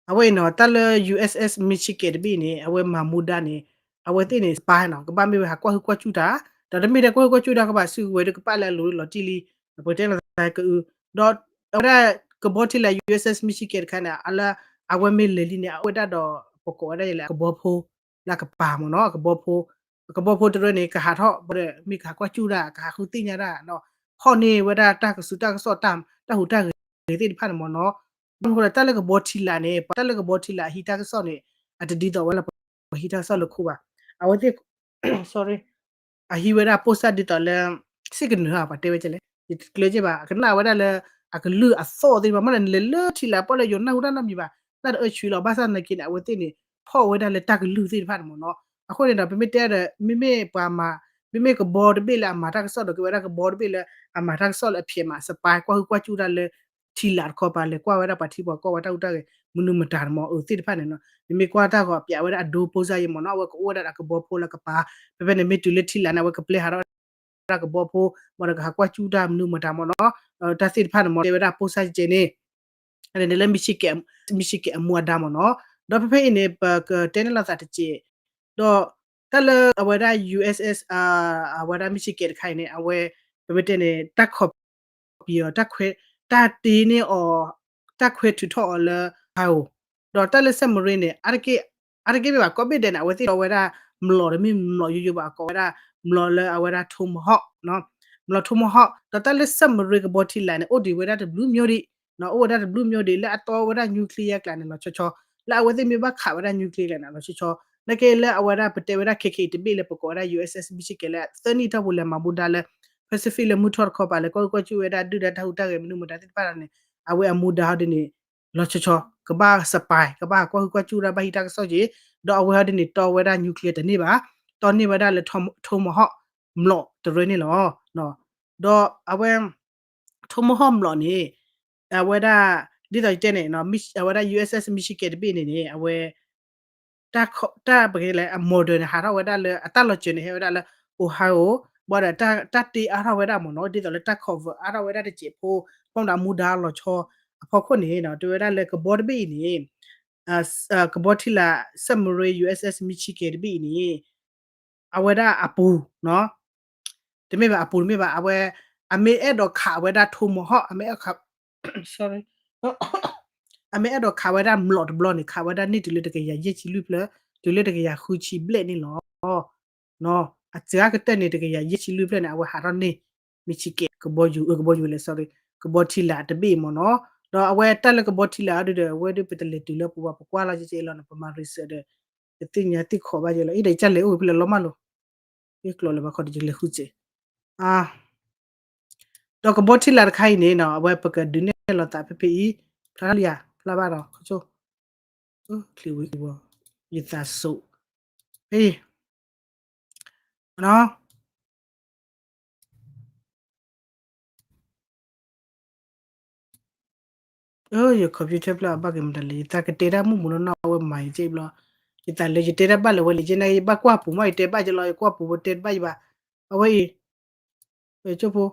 အဝဲအံၤနီၤ တၢ်လၢ USS Michigan တဘ့ၣ်န့ၣ် အဝဲမၤမူဒါန့ၣ်, အဝဲသ့ၣ်န့ၣ် spy နီၤ, ကဘၣ်မ့ၢ်ဝဲဟးကွၢ်ဟုၣ်ကွၢ်ကၠူၣ်တၢ်, ဒီးတမ့ၢ်ထဲကွၢ်ဟုၣ်ကွၢ်ကၠူၣ်တၢ်ကဘၣ်စုကဝဲၤဒီးကပာ်လၢအလိၤလီၤတံၢ်လံ, ပတဲလီၤသးကအု, ဒီးအဝဲဒၣ်ကဘီထံလာ် USS Michigan တခါန့ၣ် အလၢ အဝဲမ့ၢ်လဲၤလံန့ၣ် အအိၣ်ဝဲဒၣ်ဒီး ပကိးဝဲဒၣ်ယလဲၣ် အကဘီဖိ လၢအကပၤမ့ၢ်နီၤ, အကဘီဖိ, အကဘီဖိတရၢန့ၣ် ကဟးထီၣ်ဘၣ်ဒီး မ့ၢ်ကဟးကွၢ်ကၠူၣ်တၢ် ကဟးဃုသ့ၣ်ညါတၢ်ဒီး ဟီၣ်န့ၢ်ဝဲဒၣ်တၢ်ကစုတၢ်ကစီၣ် တၢ်ဟူးတၢ်ဂဲၤသ့ၣ်တဖၣ်န့ၣ်မ့ၢ်နီၤ, ဘၣ်မနုၤဃိလဲၣ် တၢ်လၢကဘီထံလာ်န့ၣ် ပှၤတၢ်လၢကဘီထံလာ်အဟံးတၢ်ကစီၣ်န့ၣ် အတဒ်သိးဝဲလၢပှၤဟံးတၢ်ကစီၣ်လၢခိၣ်ဘၣ်, အဝဲသ့ၣ် sorry အဟံးဝဲဒၣ် post ဒ်သိးလၢ စ့ၢ်ကနၢၤဧါ ပှၤတဲဝဲကလဲၣ် ယတကျၢၤက့ဘၣ်, အကနၣ်ဝဲဒၣ်လၢ အကလုၢ်အသီၣ်သ့ၣ်တဖၣ် မ့ၢ်လၢနလဲၤလၢထံလာ်ပီၣ်လဲၣ် ယိၤနၢ်ဟူတၢ်နီတမံၤဘၣ်, နၢ်တအၢဆှံလီၤ, ဘၣ်ဆၣ်သနာ်က့န့ၣ် အဝဲသ့ၣ်န့ၣ် ဖီၣ်ဝဲဒၣ်လၢတၢ်ကလုၢ်သ့ၣ်တဖၣ်န့ၣ်မ့ၢ်နီၤ, အဃိန့ၣ်ဒီး ပမ့ၢ်တဲဒီး မ့မ့ၢ်ပှၤမၤ မ့မ့ၢ်ကဘီတဘ့ၣ်လၢအမၤတၢ်ကစီၣ်ဒီး ကဲဝဲဒၣ်ကဘီတဘ့ၣ်လၢအမၤတၢ်ကစီၣ်လၢအဖျဲးမး spy ကွၢ်ဟုၣ်ကွၢ်ကၠူၣ်တၢ်လၢ ထံလာ်တခီပၤ လဲၤကွၢ်ဝဲဒၣ်ပှၤထံပှၤကီၢ်ဝဲတၢ်ဟူးတၢ်ဂဲၤ မနုၤမတၤန့ၣ်မ့ၢ် အၢ သ့ၣ်တဖၣ်န့ၣ်နီၤ, နမ့ၢ်ကွၢ်တၢ်ဂီၤပျးဝဲဒၣ်အဒိ post ယဲမ့ၢ်နီၤ, အဝဲကအိၣ်ဝဲဒၣ်ဒီးအကဘီဖိလၢကပၤ, ဖဲဖဲန့ၣ်မ့ၢ်တုၤလၢထံလာ်န့ၣ် အဝဲကပျဲဟးထီၣ်ဝဲဒၣ်ကဘီဖိ ဘၣ်ဒီးကဟးကွၢ်ကၠူၣ်တၢ်မနုၤမတၤမ့ၢ်နီၤ, တၢ်သ့ၣ်တဖၣ်န့ၣ်မ့ၢ် တဲဝဲဒၣ် post ကဲန့ၣ် န့ၣ်လၢ Michigan, Michigan အမူအဒါမ့ၢ်နီၤ, ဒီးဖဲဖဲအံၤန့ၣ် ပကတဲန့ၣ်လိာ်သးတက့ၢ်, ဒီးတၢ်လၢအဝဲဒၣ် USS အဝဲဒၣ် Michigan တခါအံၤန့ၣ် အဝဲ ပမ့ၢ်တဲန့ၣ် တၢ်ခီၣ်ပံၤအီၤ တၢ်ခွဲ တၢ်တ့န့ၢ်အီၤ တၢ်ခွဲထုးထီၣ်အီၤလၢ Ohio, ဒီးတၢ်လၢ submarine န့ၣ် အါတက့ၢ်မ့ၢ်ဘၣ် ကိးဘ့ၣ်ဒဲးန့ၣ် အဝဲသ့ၣ်တီဝဲဒၣ်မျိာ်တမ့ၢ်မျိာ်ယိယိဘၣ် အကိးဝဲဒၣ်မျိာ်လၢအဝဲဒၣ် Tomahawk, မျိာ် Tomahawk, ဒီးတၢ်လၢ submarine ကဘီထံလာ်န့ၣ် အိၣ်ဒံးဝဲဒၣ်တဘျုးမျိာ်ဒံး, အိၣ်ဝဲဒၣ်တဘျုးမျိာ်ဒံး လၢအတီဝဲဒၣ် nuclear ကျါန့ၣ် လီၤဆီဆီ, လၢအဝဲသ့ၣ်မ့ၢ်ဘၣ်ခးဝဲဒၣ် nuclear ကျါန့ၣ် လီၤဆီဆီ, နာ်က့လၢအဝဲဒၣ်ပတဲဝဲဒၣ် ခဲခဲအံၤ တဘ့ၣ်လၢပကိးဝဲဒၣ် USS Michigan လၢသၢနံၣ်တီၢ်ပူၤလဲၤမၤဘူဒါလၢ Pacific လၢမုၢ်ထီၣ်တခီပၤ လဲၤကွၢ်ဟုၣ်ကွၢ်ကၠူၣ်ဝဲဒၣ်ဒုၣ်ဒါတၢ်ဟူးတၢ်ဂဲၤမနုၤမတၤသ့ၣ်တဖၣ်န့ၣ် အဝဲအမူဒါဟီဒ်န့ၣ် လီၤဆီဆီ, ကဘၣ် spy ကဘၣ်ကွၢ်ဟုၣ်ကွၢ်ကၠူၣ်ဒၣ် ဘၣ်ဟံးတၢ်ကစီၣ်က့ၤ, ဒီးအဝဲဟီဒ်န့ၣ် တီဝဲဒၣ် nuclear တန့ၢ်ဘၣ်, တီန့ၢ်ဝဲဒၣ်လၢ Tomahawk မျိာ်တရၢန့ၣ်လီၤ. ဒီးအဝဲ Tomahawk မျိာ်န့ၣ် အဝဲဒၣ် ဒ်သိးယတဲန့ၣ် အဝဲဒၣ် USS Michigan တဘ့ၣ်န့ၣ်န့ၣ် အဝဲ တၢ်ပကလဲၣ် အ model န့ၣ် ဟးထီၣ်ဝဲဒၣ်လၢ အတၢ်လီၤစၢၤန့ၣ် ဟဲဝဲဒၣ်လၢ Ohio, ဘၣ်ဒီးတၢ်တ့အါထီၣ်ဝဲဒၣ်မ့ၢ်နီၤ ဒ်သိးလၢတၢ် cover အါထီၣ်ဝဲဒၣ်တစဲးဖိ, ဘၣ်မနုၤအမူဒါလီၤဆီ အဖီခိၣ်န့ၣ် တဲဝဲဒၣ်လၢကဘီတဘ့ၣ်အံၤန့ၣ် ကဘီထံလာ် submarine USS Michigan တဘ့ၣ်အံၤန့ၣ် အဝဲဒၣ်အပူၤ တမ့ၢ်ဘၣ် အပူၤတမ့ၢ်ဘၣ် အဝဲ အမ့ၢ်အဲၣ်ဒိးခးဝဲဒၣ် Tomahawk အမ့ၢ်အဲၣ်ဒိးခး sorry အမ့ၢ်အဲၣ်ဒိးခးဝဲဒၣ်မျိာ်တဘျီန့ၣ် ခးဝဲဒၣ်န့ၢ်တုၤလၢတကယၤယဲၢ်ဆံလွံၢ်ဖျၢၣ် တုၤလၢတကယၤဃုဆံဘျဲၣ်န့ၣ်လီၤ. အစှၤကတၢၢ်န့ၣ် တကယၤယဲၢ်ဆံလွံၢ်ဖျၢၣ်န့ၣ် အဝဲဟးထီၣ်န့ၢ် Michigan ကဘီယူၤ ကဘီယူၤလဲၣ် sorry ကဘီထံလာ်တဘ့ၣ်မ့ၢ်နီၤ. ဒီးအဝဲတၢ်လၢကဘီထံလာ်အီၤဒုဒီး အဝဲဒုပတလဲၤတုၤလၢပူၤဘၣ် ပကွၢ်လီၤကဲကဲအလီၤန့ၣ် ပမၤ research ဒီး တသ့ၣ်ညါသ့ၣ်ခီဘၣ်ယဲလီၤ. အံၤဒီး ယကလဲၤအိၣ်ဖဲလဲၣ်လီၤမးလိၤ ယကျိးလၢၤဘၣ်ခီဒီး ယကလဲၤဃုစဲး ဒီးကဘီထံလာ်တခါအံၤန့ၣ်နီၤ အဝဲပကဒုးနဲၣ်လိာ်သးဖဲဖဲအံၤ ဖျါထီၣ်လံဧါ ဖျါဘၣ်ဒီး ခီဆိ ချံဝံၤ ယသးစိး ဖဲအံၤ နီၤ. ယ computer ဖျါအဘၣ်က့ၤမတၤလဲၣ် ယသးကတဲတၢ်မုၢ်မုၢ်နီၢ်နီၢ် အဝဲမၤယကဲဘျီ, ယသးလၢယတဲတၢ်ဘၣ်လၢၤဝဲလံ ယဲန့ၣ် ယဘၣ်ကွၢ်ပူၤမး ယတဲဘၣ်ယလီၤ ယကွၢ်ပူၤ ပတဲတဘၣ်ယဘၣ်, အဝဲအံၤ ကၠိဖိ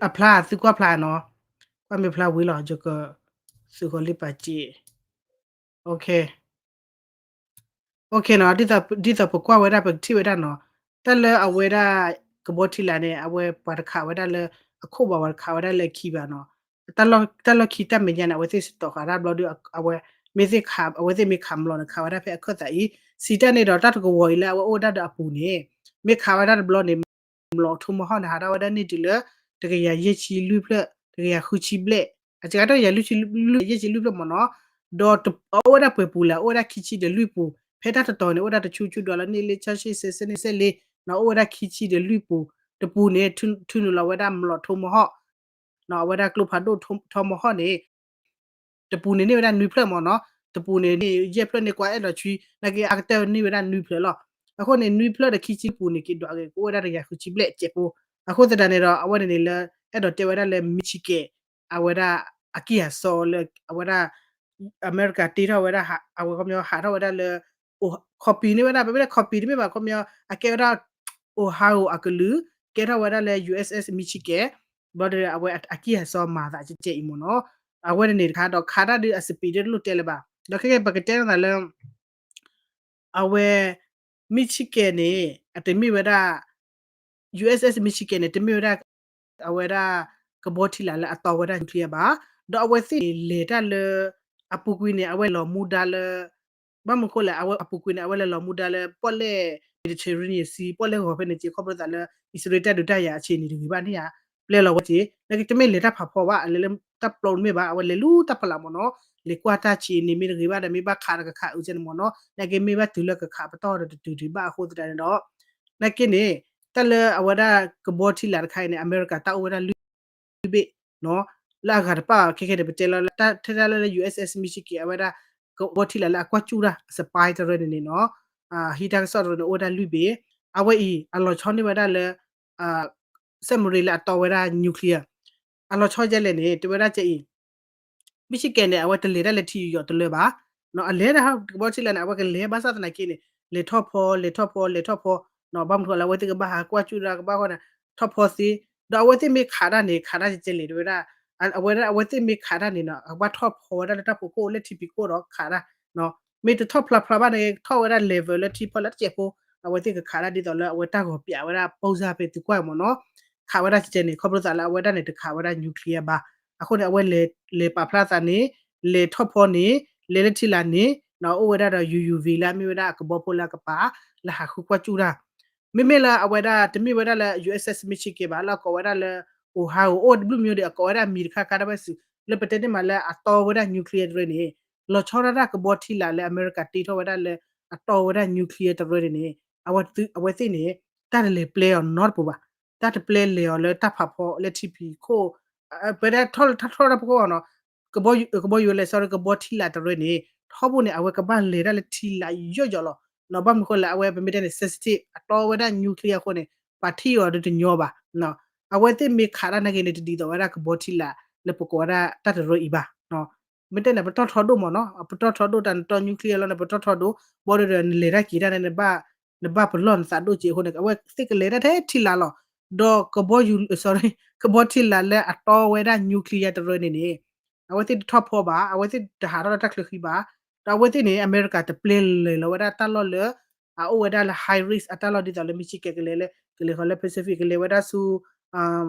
အဖျါသုကွၢ်ဖျါနီၤ, ကွၢ်မ့ၢ်ဖျါဝံၤလီၤ ယကသုးဃီၤလံပာ်စ့, OK, OK နီၤ, ဒ်သိးပကွၢ်ဝဲဒၣ် ပကထံၣ်ဝဲဒၣ်နီၤ, တၢ်လၢအဝဲဒၣ် ကဘီထံလာ်န့ၣ် အဝဲပှၤတခးဝဲဒၣ်လၢအခိၣ်ဘၣ် ပှၤတခးဝဲဒၣ်လၢအခံဘၣ်နီၤ, တၢ်လီၢ်ခံတၢ်မဲာ်ညါန့ၣ် အဝဲသ့ၣ်စတီၤဃာ်တၢ်ဘျီဒီး အဝဲ မ့ၢ်သ့ၣ်ခး အဝဲသ့ၣ်မ့ၢ်ခးမျိာ်န့ၣ် ခးဝဲဒၣ်ဖဲအခၢၣ်သးအံၤ, စံးတၢ်န့ၣ်ဒီး တၢ်တကဝီၤအံၤလၢအဝဲအိၣ်ဝဲဒၣ်ဒီးအပူၤန့ၣ် မ့ၢ်ခးဝဲဒၣ်တဘျီန့ၣ် မျိာ် Tomahawk န့ၣ် ဟးထီၣ်ဝဲဒၣ်န့ၢ်တုၤလၢ တကယၤယဲၢ်ဆံလွံၢ်ဖျၢၣ် တကယၤဃုဆံဘျဲၣ် အစှၤတကယၤလွံၢ်ဆံလွံၢ် ယဲၢ်ဆံလွံၢ်ဖျၢၣ်မ့ၢ်နီၤ, ဒီးအအိၣ်ဝဲဒၣ်ပှဲၤပူၤလဲၣ် အိၣ်ဝဲဒၣ်ခံဆံဒီးလွံၢ်ပူၤ, ဖဲတၢ်တတီၤန့ၣ် အိၣ်ဝဲဒၣ်တဆူဆူဒီးလၢန့ၣ်လၢ ဆၢဆ့စဲးစဲးန့ၣ်စဲးလ့ အိၣ်ဝဲဒၣ်ခံဆံဒီးလွံၢ်ပူၤ, တပူၤန့ၣ် ထုးနုာ်လီၤဝဲဒၣ်မျိာ် Tomahawk အဝဲဒၣ်ကျိဖးဒိၣ် Tomahawk န့ၣ် တပူၤန့ၣ်န့ၢ်ဝဲဒၣ်နွံဖျၢၣ်မ့ၢ်နီၤ, တပူၤန့ၣ်န့ၢ်ယဲၢ်ဖျၢၣ် န့ၢ်ကွၢ်အဲၣ်ဒိးဆှံ နာ်က့အကတၢၢ်န့ၢ်ဝဲဒၣ်နွံဖျၢၣ်လီၤ. အဃိန့ၣ် နွံဖျၢၣ်ဒီးခံဆံပူၤန့ၣ် က့ၤဒွးက့ၤကအိၣ်ဝဲဒၣ်တကယၤဃုဆံဘျဲၣ်စဲးဖိ, အဃိသတးန့ၣ်ဒီး အဝဲန့ၣ်န့ၣ်လၢ အဲၣ်ဒိးတဲဝဲဒၣ်လၢ Michigan အဝဲဒၣ် အကံၢ်အစီလၢ အဝဲဒၣ် အမဲရကၤတ့ထီၣ်ဝဲဒၣ် အဝဲခီပညီဟးထီၣ်ဝဲဒၣ်လၢ copy န့ၢ်ဝဲဒၣ် ပမ့ၢ်လၢ copy တမ့ၢ်ဘၣ် ခီပညီ အကဲဝဲဒၣ် Ohio အကလုာ် ကဲထီၣ်ဝဲဒၣ်လၢ USS Michigan ဘျီဒီး အဝဲအကံၢ်အစီမၤသးကဲကဲအံၤမ့ၢ်နီၤ, အဝဲန့ၣ်န့ၣ်တခါဒီးခးတၢ်ဒုးအ speed ဒ်တလိၣ်တဲလၢၤဘၣ်, ဒီးခဲကဲပကတဲထီၣ်သးလၢ အဝဲ Michigan န့ၣ် အတမ့ၢ်ဝဲဒၣ် USS Michigan န့ၣ် တမ့ၢ်ဝဲဒၣ် အဝဲဒၣ် ကဘီထံလာ်လၢအတီဝဲဒၣ် nuclear ဘၣ်, ဒီးအဝဲသ့ၣ်န့ၣ် လဲၤတၢ်လၢ အပူၤကွံာ်န့ၣ် အဝဲလဲၤလီၤမူဒါလၢ ဘၣ်မနုၤဃိလဲၣ် အဝဲအပူၤကွံာ်န့ၣ် အဝဲလဲၤလီၤမူဒါလၢ ပီၣ်လဲၣ် Mediterranean Sea ပီၣ်လဲၣ်ဂီၤဖဲန့ၣ်က့ ခီဖျိသးလၢ အံၣ်စရ့လးတၢ်ဒုးတၢ်ယၤအဆံးန့ၣ်တဂ့ၤဘၣ်န့ၣ်ဧါ, ပျဲလီၤဝဲက့ နာ်က့တမ့ၢ်လဲၤတၢ်ဖးဖီဘၣ် အလဲၤလၢတၢ်ပျီတမ့ၢ်ဘၣ် အဝဲလဲၤလူတၢ်ဖီလာ်မ့ၢ်နီၤ, လဲၤကွၢ်တၢ်ဆံးန့ၣ်မ့ၢ်တဂ့ၤဘၣ်ဒီး မ့ၢ်ဘၣ်ခးဒီးကခးအုးကဲန့ၣ်မ့ၢ်နီၤ, နာ်က့မ့ၢ်ဘၣ်တုၤလၢကခးပတီၢ်ဒီးတတုၤဒံးဘၣ်အဃိသတးန့ၣ်ဒီး နာ်က့န့ၣ် တၢ်လၢအဝဲဒၣ်ကဘီထံလာ်တခါအံၤန့ၣ် အမဲရကၤတၢ်အိၣ်ဝဲဒၣ်လွံၢ်ဘ့ၣ်နီၤ, လၢအဂၤတဖၣ်ခဲခဲန့ၣ် ပတဲလီၤလၢတၢ်ထဲတၢ်လၢလၢ USS Michigan အဝဲဒၣ် ကဘီထံလာ်လၢအကွၢ်စူၣ်တၢ် spy တရၢန့ၣ်န့ၣ်နီၤ, ဟံးတၢ်ကစီၣ်တရၢန့ၣ် အိၣ်ဝဲဒၣ်လွံၢ်ဘ့ၣ်, အဝဲအံၤ အလီၤဆီန့ၢ်ဝဲဒၣ်လၢ submarine လၢအတီဝဲဒၣ် nuclear, အလီၤဆီဒ်လဲၣ်န့ၣ် တဲဝဲဒၣ်ကဲအံၤ Michigan န့ၣ် အဝဲတလဲၤတၢ်လၢထံယီၤတလၢဘၣ်, အလဲၤဒၣ်ကဘီထံလာ်န့ၣ် အဝဲကလဲၤဘၣ်ဆၣ်သနာ်က့န့ၣ် လဲၤထီၣ်ဖီ လဲၤထီၣ်ဖီ လဲၤထီၣ်ဖီ, ဘၣ်မနုၤဃိလၢအဝဲသ့ၣ်ကဘၣ်ဟးကွၢ်စူၣ်တၢ် ကဘၣ်ဃီန့ၣ် ထီၣ်ဖီသ့, ဒီးအဝဲသ့ၣ်မ့ၢ်ခးတၢ်န့ၣ် ခးတၢ်ကဲကဲလဲၣ် တဲဝဲဒၣ်, အဝဲဒၣ်အဝဲသ့ၣ်မ့ၢ်ခးတၢ်န့ၣ်နီၤ အကဘၣ်ထီၣ်ဖီဝဲဒၣ်လၢတၢ်ဖီခိၣ်လၢထံဖံးခိၣ်ဒီးခးတၢ်, မ့ၢ်တထီၣ်ဖျါဖျါဘၣ်န့ၣ် ထီၣ်ဝဲဒၣ် level လၢထံဖီလာ်တစဲးဖိ, အဝဲသ့ၣ်ကခးတၢ်ဒ်သိးလၢအဝဲတၢ်ဂီၤပၠးဝဲဒၣ် ပိၢ်စၢ်ဖဲသုကွၢ်မ့ၢ်နီၤ, ခးဝဲဒၣ်ကဲကဲန့ၣ် ခီဖျိသးလၢအဝဲဒၣ်န့ၣ် တခးဝဲဒၣ် nuclear ဘၣ်, အဃိန့ၣ် အဝဲလဲၤပာ်ဖျါသးန့ၣ် လဲၤထီၣ်ဖီန့ၣ် လဲၤလၢထံလာ်န့ၣ် အိၣ်ဝဲဒၣ်ဒီး ယူယူဝံၤ လၢအမ့ၢ်ဝဲဒၣ်အကဘီဖိလၢအကပၤ လၢဟးဃုကွၢ်စူၣ်တၢ်, မ့မ့ၢ်လၢအဝဲဒၣ် တမ့ၢ်ဝဲဒၣ်လၢ USS Michigan ဘၣ် လၢအကိးဝဲဒၣ်လၢ Ohio အိၣ်တဘျုးမံၤဒီး အကိးဝဲဒၣ်မံၤတခါခါဒၣ်ဝဲစု လၢပတဲန့ၢ်မးလၢအတီဝဲဒၣ် nuclear တရၢန့ၣ် လီၤဆီဒၣ်တၢ်ကဘီထံလာ်လၢအမဲရကၤတ့ထီၣ်ဝဲဒၣ်လၢ အတီဝဲဒၣ် nuclear တရၢန့ၣ်န့ၣ် အဝဲသ့ၣ်န့ၣ် တၢ်တလဲၤပျဲအီၤနီတပူၤဘၣ်, တၢ်တပျဲလဲၤအီၤလၢတၢ်ဖးဖီလၢထံဖံးခိၣ်, ပဝဲဒၣ်ထီၣ်လၢတၢ်ထီၣ်တၢ်ဖီခိၣ်ဘၣ်နီၤ, ကဘီ ကဘီယူၤလဲၤ sorry ကဘီထံလာ်တရၢန့ၣ် ထီဘိန့ၣ် အဝဲကဘၣ်လဲၤတၢ်လၢထံလာ်ယိာ်ယိာ်လီၤ, ဘၣ်မနုၤဃိလဲၣ် အဝဲပမ့ၢ်တဲန့ၣ် sensitive အတီဝဲဒၣ် nuclear အဃိန့ၣ် ပှၤထံၣ်အီၤဒီးတညီဘၣ်, အဝဲသ့ၣ်မ့ၢ်ခးတၢ်နာ်က့န့ၣ် တဒ်သိးဝဲဒၣ်ကဘီထံလာ် လၢပကိးဝဲဒၣ်တၢ်တရၢအံၤဘၣ် မ့ၢ်တဲန့ၣ် ပတီၢ်ထီဒိၣ်မ့ၢ်နီၤ, ပတီၢ်ထီဒိၣ်တၢ်နတီၢ် nuclear လီၤန့ၣ် ပတီၢ်ထီဒိၣ်, ဘၣ်ဒီးနလဲၤတၢ်က့ၤတၢ်န့ၣ် နဘၣ်ပလီၢ်နသးဒိၣ်က့ၤအဃိန့ၣ် အဝဲသ့ၣ်ကလဲၤတၢ်ထဲထံလာ်လီၤ, ဒီးကဘီယူၤ sorry ကဘီထံလာ်လၢအတီဝဲဒၣ် nuclear တရၢန့ၣ်န့ၣ် အဝဲသ့ၣ်တထီၣ်ဖီဘၣ်, အဝဲသ့ၣ်တဟးထီၣ်လၢတၢ်ချၢဃံဘၣ်, ဒီးအဝဲသ့ၣ်န့ၣ် အမဲရကၤတပျဲလဲၤလီၤဝဲဒၣ်တၢ်လီၢ်လၢ အအိၣ်ဝဲဒၣ်လၢ high risk အတၢ်လီၢ်ဒ်သိးလၢ Michigan ကလဲၤလၢ ကလဲၤဃီၤလၢ Pacific ကလဲၤဝဲဒၣ်ဆူ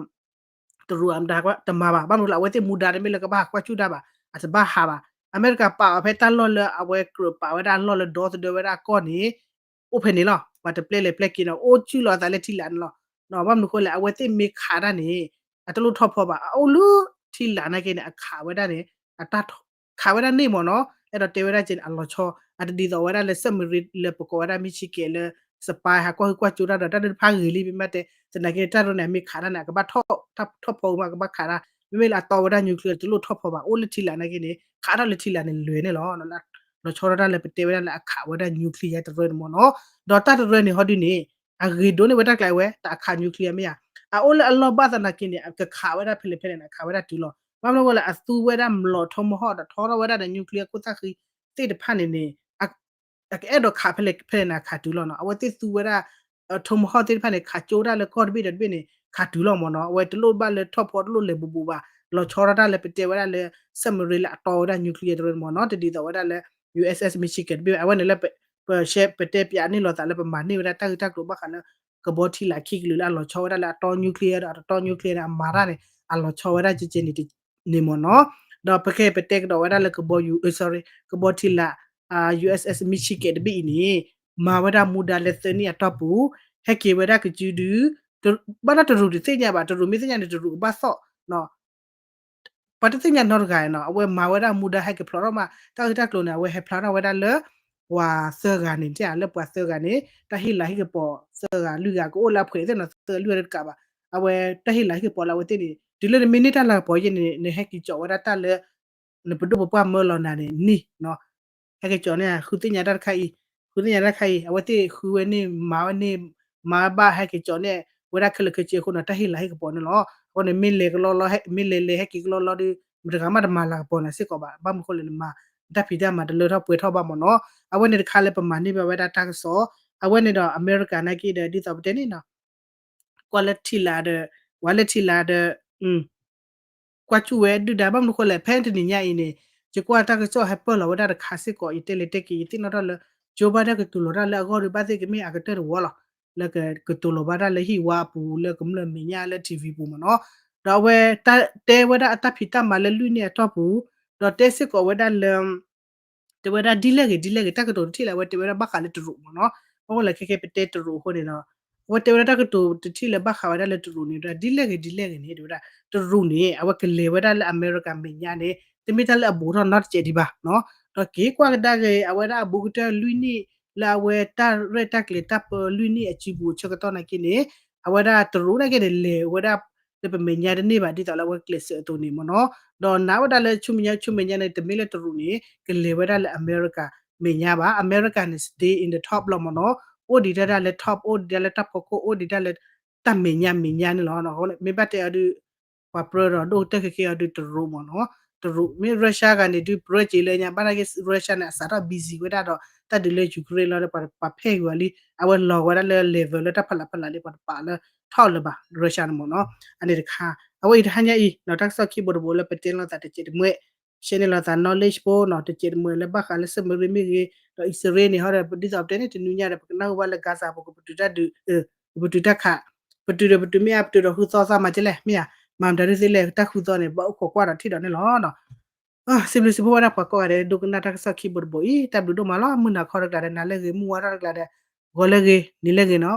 တရူးအမတၤတမၤဘၣ်, ဘၣ်မနုၤလဲၣ် အဝဲသ့ၣ်မူဒါတမ့ၢ်လၢကဘၣ်ဟးကွၢ်စူၣ်တၢ်ဘၣ်, အတဘၣ်ဟးဘၣ်, အမဲရကၤပာ်အီၤဖဲတၢ်လီၢ်လၢအဝဲကြၢးပာ်ဝဲဒၣ်အလီၢ်လၢဒီသဒၢဝဲဒၣ်အကီၢ်န့ၣ် အိၣ်ဖဲန့ၣ်လီၤ, ပှၤတပျဲလဲၤပျဲက့ၤနီၤ အိၣ်စုၣ်လီၤအသးလၢထံလာ်န့ၣ်လီၤ, ဘၣ်မနုၤဃိလဲၣ် အဝဲသ့ၣ်မ့ၢ်ခးတၢ်န့ၣ် အတလိၣ်ထီၣ်ဖီဘၣ်, အအိၣ်လၢထံလာ်နာ်က့န့ၣ် အခးဝဲဒၣ်န့ၣ် အတၢ် ခးဝဲဒၣ်န့ၣ်မ့ၢ်နီၤ, အဲၣ်ဒိးတဲဝဲဒၣ်ကဲန့ၣ် အလီၤဆီ, အတဒ်သိးဝဲဒၣ်လၢ submarine လၢပကိးဝဲဒၣ် Michigan လၢ spy ဟးကွၢ်ဟုကွၢ်ကၠိတၢ်ဒီး တၢ်ဒုးတဖၣ်ဂ့ၤလံ မ့ၢ်မးတဲ, သနာ်က့န့ၣ် တၢ်တရၢန့ၣ် အမ့ၢ်ခးတၢ်န့ၣ် အကဘၣ်ထီၣ်ဖီမး ကဘၣ်ခးတၢ်, မ့မ့ၢ်လၢအတီဝဲဒၣ် nuclear တလိၣ်ထီၣ်ဖီဘၣ်, အိၣ်လၢထံလာ်နာ်က့န့ၣ် ခးထီၣ်လၢထံလာ်န့ၣ်လွဲၤန့ၣ်လီၤ, လီၤဆီဒၣ်တၢ်လၢပတဲဝဲဒၣ်လၢအခးဝဲဒၣ် nuclear တရၢန့ၣ်မ့ၢ်နီၤ, ဒီးတၢ်တရၢန့ၣ်ဟီဒုန့ၣ် အဂ့ၤဒိၣ်န့ၢ်ဝဲတၢ်ကျါဝဲ တၢ်အခး nuclear မ့ၢ်ဧါ. အအိၣ်လၢအလီၢ်ဘၣ်သနာ်က့န့ၣ် ကခးဝဲဒၣ်ဖဲလဲၣ်ဖဲလဲၣ်န့ၣ် အခးဝဲဒၣ်တုၤလီၤ. ဘၣ်မနုၤအဃိလဲၣ် အသူဝဲဒၣ် မျီၣ် ထိမဟီၣ် ဒီးထီထီၣ်ဝဲဒၣ်ဒီး nuclear ခိၣ်သၣ်ဃံသ့ၣ်တဖၣ်န့ၣ်န့ၣ် အကအဲၣ်ဒိးခးဖဲလဲၣ်ဖဲလဲၣ်န့ၣ် အခးတုၤလီၤနီၤ. အဝဲသ့ၣ်သူဝဲဒၣ် ထိမဟီၣ်သ့ၣ်တဖၣ်န့ၣ် ခးကၠိဒၣ်လၢကီၢ်တဘ့ၣ်ဒီးတဘ့ၣ်န့ၣ် ခးတုၤလီၤမ့ၢ်နီၤ. အဝဲတလိၣ်ဘၣ်လၢထီၣ်ဖီ တလိၣ်လဲၤဘူးဘူးဘၣ်. လီၤဆီဒၣ်တၢ်လၢပတဲဝဲဒၣ်လၢ submarine လၢအတီဝဲဒၣ် nuclear တရၢန့ၣ်မ့ၢ်နီၤ, တဒ်သိးဝဲဒၣ်လၢ USS Michigan တဘ့ၣ် အဝဲန့ၣ်လၢ ပရှဲ ပတဲပၠးန့ၢ်လိာ်သးလၢပမၤန့ၢ်ဝဲဒၣ်တၢ်ဂ့ၢ်တၢ်ကျိၤဘၣ်ဃးလၢ ကဘီထံလာ်ခံကလုာ်လၢအလီၤဆီဝဲဒၣ်လၢအတီ nuclear ဒီးအတတီ nuclear န့ၣ် အမၤတၢ်န့ၣ် အလီၤဆီဝဲဒၣ်ကဲကဲန့ၣ်န့ၣ်မ့ၢ်နီၤ. ဒီးပကဲပတဲကဒီးဝဲဒၣ်လၢကဘီယူၤ sorry ကဘီထံလာ် USS Michigan တဘ့ၣ်အံၤန့ၣ် မၤဝဲဒၣ်မူဒါလၢသၢနံၣ်အတီၢ်ပူၤ ဟဲက့ၤဝဲဒၣ်ကစုဒု ဘၣ်ဒီးတရူးတသ့ၣ်ညါဘၣ်, တရူးမ့ၢ်သ့ၣ်ညါန့ၣ် တရူးကဘၣ်သီၣ် ပှၤတသ့ၣ်ညါနီတဂၤနီၤ. အဝဲမၤဝဲဒၣ်မူဒါဟဲက့ၤဖျိးထီၣ်မး တၢ်ဂ့ၢ်တၢ်ကျိၤန့ၣ် အဝဲဟဲဖျါထီၣ်ဝဲဒၣ်လၢ ပှၤသၢဂၤန့ၣ် တဲလၢပှၤသၢဂၤန့ၣ် တၢ်ဟ့ၣ်လၤဟ့ၣ်ကပီၤသၢဂၤလွံၢ်ဂၤ ကအိၣ်လၢအဖှဲးသ့ၣ်နီၤ သၢဂၤလွံၢ်ဂၤတကးဘၣ်. အဝဲတၢ်ဟ့ၣ်လၤဟ့ၣ်ကပီၤလၢအဝဲသ့ၣ်န့ၣ် တုၤလၢနမ့ၢ်န့ၢ်တၢ်လၤကပီၤယဲန့ၣ် နဟဲက့ၤကၠီးဝဲဒၣ်တၢ်လၢ နပဒိၣ်ပပှၢ်မၢလီၤနၤန့ၣ်န့ၣ် ဟဲက့ၤကၠီးန့ၣ် ဃုသ့ၣ်ညါတၢ်တခါအံၤ, ဃုသ့ၣ်ညါတၢ်တခါအံၤ အဝဲသ့ၣ်ဃုဝဲန့ၣ် မၤဝဲန့ၣ် မၤဘၣ်ဟဲက့ၤကၠီးန့ၣ် ဝဲဒၣ်ခဲလၢာ်ခဲဆ့အဃိန့ၣ် တၢ်ဟ့ၣ်လၤဟ့ၣ်ကပီၤန့ၣ်လီၤ. အဃိန့ၣ် မ့ၢ်လဲၤကလီလီ မ့ၢ်လဲၤလဲၤဟဲက့ၤကလီလီဒီး မတဂၤမးတမၤလၤကပီၤနၤစ့ၢ်ကီးဘၣ်. ဘၣ်မနုၤအဃိလဲၣ် နမၤ နတၢ်ဖံးတၢ်မၤတလၢထီၣ်ပှဲၤထီၣ်ဘၣ်မ့ၢ်နီၤ. အဝဲန့ၣ်တခါလၢပမၤန့ၢ်ဘၣ်ဝဲဒၣ်တၢ်ကစီၣ်, အဝဲန့ၣ်ဒီး အမဲရကၤနာ်က့ဒီး ဒ်သိးပတဲန့ၣ်နီၤ ကွၢ်လၢထံလာ်ဒီး ဝဲလၢထံလာ်ဒီး ကွၢ်စူၣ်ဝဲဒုၣ်ဒါ ဘၣ်မနုၤအဃိလဲၣ် ဖဲတနံၤညါအံၤန့ၣ် ယကွၢ်တၢ်ကစီၣ်ဟဲပၢၢ်လီၤဝဲဒၣ်တခါစ့ၢ်ကီး ယတဲလဲၤတဲက့ၤ ယသ့ၣ်နီၣ်ထီၣ်လၢ Joe Biden ကတိၤလီၤတၢ်လၢအဂီၢ်ဒီး ဘၣ်သ့ၣ်ကမ့ၢ်အကတၢၢ်တဝီလီၤ လၢကတိၤလီၤဘၣ်တၢ်လၢဟံၣ်ဝါအပူၤ လၢကမျၢၢ်မဲာ်ညါလၢ ထံဝံၤ ပူၤမ့ၢ်နီၤ. ဒီးအဝဲတဲဝဲဒၣ်အတၢ်ဖံးတၢ်မၤလၢလွံၢ်နံၣ်အတီၢ်ပူၤ ဒီးတဲစ့ၢ်ကီးဝဲဒၣ်လၢ တဲဝဲဒၣ်ဒ်လဲၣ်ဂ့ၤဒ်လဲၣ်ဂ့ၤ တၢ်ကတိၤတထံၣ်လၢအဝဲတဲဝဲဒၣ်ဘၣ်ဃးလၢတရူးမ့ၢ်နီၤ. အဃိလဲၣ်ခဲခဲပတဲတရူးအဃိန့ၣ်ဒီး အဝဲတဲဝဲဒၣ်တၢ်ကတိၤတထံၣ်လၢဘၣ်ဃးဝဲဒၣ်လၢတရူးန့ၣ် ဒ်လဲၣ်ဂ့ၤဒ်လဲၣ်ဂ့ၤန့ၣ် တဲဝဲဒၣ် တရူးန့ၣ် အဝဲကလဲၤဝဲဒၣ်လၢအမဲရကၤမဲာ်ညါန့ၣ် တမ့ၢ်တၢ်လၢအဘူးထီၣ်နီတစဲးဒံးဘၣ်နီၤ. ဒီးက့ၤကွၢ်ကဒါက့ၤ အဝဲဒၣ်အဘူးကတၢၢ်လွံၢ်နံၣ် လၢအဝဲတၢ်ရဲၣ်တၢ်ကျဲၤတၢ်ပၢလွံၢ်နံၣ်အစုပူၤအဆၢကတီၢ်နာ်က့န့ၣ် အဝဲဒၣ်တရူးနာ်က့န့ၣ် လဲၤဝဲဒၣ် လၢပမဲာ်ညါတန့ၢ်ဘၣ် ဒ်သိးလၢအဝဲကျဲးစၢးအသိးန့ၣ်မ့ၢ်နီၤ. ဒီးနာ်ဝဲဒၣ်လၢဆူမဲာ်ညါ ဆူမဲာ်ညါန့ၣ် တမ့ၢ်လၢတရူးန့ၣ် ကလဲၤဝဲဒၣ်လၢအမဲရကၤမဲာ်ညါဘၣ်. အမဲရကၤန့ၣ် stay in the top လီၤမ့ၢ်နီၤ. အိၣ်ဒံးတၢ်ဒၣ်လၢ top အိၣ်ဒံးတၢ်လၢတၢ်ဖီခိၣ် အိၣ်ဒံးတၢ်လၢ တၢ်မဲာ်ညါမဲာ်ညါန့ၣ်လီၤ. မ့ၢ်ဘၣ်တဲအီၤဒုး ပှၤပြၢဒီးဒိၣ်ကတၢၢ်ခဲခဲအီၤဒုးတရူးမ့ၢ်နီၤ. တရူး မ့ၢ် Russia ဂၤန့ၣ်ဒုးပြၢက့ၤလၢညါ ဘၣ်နာ်က့ Russia န့ၣ် အစးထီၣ် busy ဝဲဒၣ်ဒီး တၢ်ဒုးလၢ Ukraine လီၤဒီး ပှၤဖဲၣ်က့ၤဝဲလံ အဝဲလီၤဝဲဒၣ်လၢ level လၢတၢ်ဖးလးဖးလးလံ ပှၤတပာ်လၢထီၣ်လၢၤဘၣ် Russia န့ၣ်မ့ၢ်နီၤ. အန့ၣ်တခါ အဝဲအံၤတဟါညါအံၤ တၢ်ကစီၣ်ခံဘိတဘိလၢပတဲလိာ်သးတစဲးတမှဲ share န့ၢ်လိာ်သး knowledge ဖိနီၤ တစဲးတမှဲလၢဘၣ်ဃးလၢ submarine မ့ၢ်ဂ့ၤ ဒီး Israel န့ၣ် ဟီဒီး ဒ်သိးပတဲန့ၣ် တနံၤညါဒီး ပကနၢ်ဟူဘၣ်လၢ Gaza ပူၤ ကပတုာ်တၢ်ဒုး ကပတုာ်တၢ်ခး ပတုာ်ဒီးပတုာ်မ့ၢ်အါ ပတုာ်ဒီးဃုသီသးမၤကဲလဲၣ် မ့ၢ်ဧါ မၤမတၤဒုးသ့လဲၣ် တၢ်ဃုသီန့ၣ် ဘၣ်အိၣ်ခိးကွၢ်ဒီးထံၣ်ဒီးန့ၣ်လီၤ. စံးဘျုးစံးဖှိၣ်ဝဲဒၣ်ပှၤကိးဂၤဒဲး ဒိကနၣ်တၢ်ကစီၣ်ခံဘိတဘိအံၤ တၢ်ဘျုးဒိၣ်မးလီၤ. မုၢ်နၤခီတကျါဒီး နၤလၢအဂ့ၤ မုၢ်ဝါထီၣ်တကျါဒီး ဂီၤလၢအဂ့ၤ နံၤလၢအဂ့ၤနီၤ.